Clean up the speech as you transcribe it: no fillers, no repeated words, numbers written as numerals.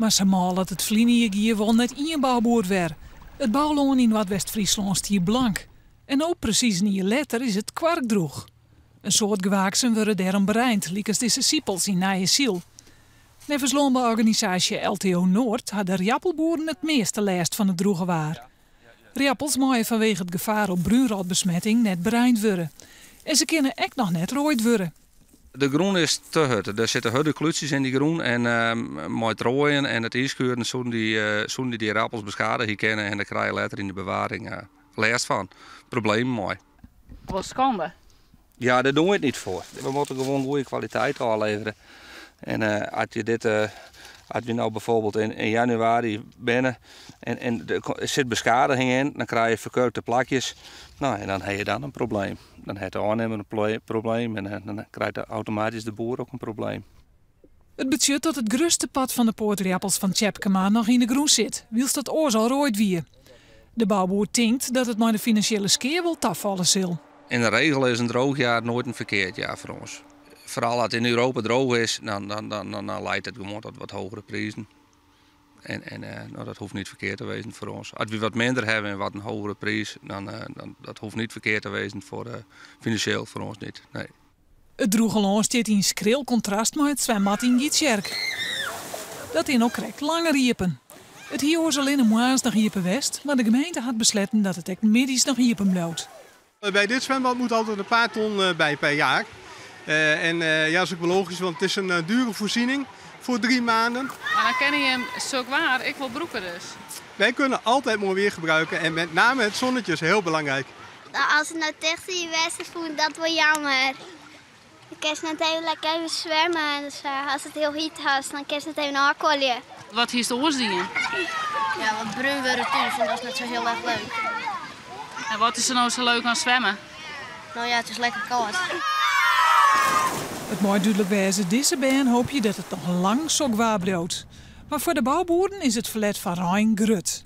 Mar sa mâl as it ferline jier gie wol net ien bouboer wer. It boulân yn Noardwest-Fryslân stie blank. En no, presys in jier letter, is it koarkdrûch. In soad gewaaksen wurde dêrom bereind, lykas dizze sipels yn Nije Syl. Neffens lânbouorganisaasje LTO Noord ha de riappelboeren it measte lêst fan it drûge waar. Riappels meie fanwege it gefaar op brúnrotbesmetting net bereind wurde. En se kinne ek noch net roaid wurde. De grûn is te hurd. Der sitte hurde klútsjes yn dy grûn en mei it roaien en it ynskuren soenen dy, soenen dy dy ierdappels beskadigje kinne en dêr krije je letter yn de bewaring lêst fan, problemen mei. Wat skande. Ja, dêr dogge we it niet foar. We moatte gewoan goede kwaliteit ôfleverje. En as je dit, as we no bijvoorbeeld yn januari binne en, en der sit beskadiging yn, dan krije je ferkurkte plakjes. No, en dan ha je dan in probleem. Dan hat de ôfnimmer in probleem en dan krijt automatysk de boer ek in probleem. It betsjut dat it grutste part fan de poatriappels fan Tjepkema noch yn de grûn sit, wylst dat oars al roaid wie. De bouboer tinkt dat it mei de finansjele skea wol tafalle sil. In de regel is in droog jaar nooit in ferkeard jaar foar ons. Foaral as it yn Europa droog is, dan, dan, dan, dan leidt it gewoan tot wat hogere prizen. En, en no, dat hoecht niet ferkeard te wêzen foar ons. As we wat minder hawwe en wat in hogere priis, dan, dan dat hoecht niet ferkeard te wêzen foar finansjeel foar ons niet. Nee. It drûge lân stiet yn skril kontrast mei it swimbad yn Gytsjerk. Dat is no krekt langer iepen. It hie oars allinne moarns noch iepen west, mar de gemeente hat besletten dat it ek middeis noch iepen bliuwt. Bij dit zwembad moet altijd een paar ton bij per jaar. En ja, dat is ook wel logisch, want het is een dure voorziening voor 3 maanden. Mar dan kinne jim sok waar ek wol brûke dus. Wij kunnen altijd mooi weer gebruiken en met name het zonnetje is heel belangrijk. As it no ticht west is, fûn ik dat wol jammer. Dan kinst net even lekker even swimme. Dus as it hiel hyt is, dan kinst net even ôfkuolje. Wat hiest oars dien? Ja, wat brún wurde thús en dat is net sa hiel erch leuk. En wat is der no sa leuk oan swimmen? No ja, it is lekker kâld. It mei dúdlik wêze, dizze bern hoopje dat it noch lang sok waar bliuwt. Mar foar de bouboeren is it ferlet fan rein grut.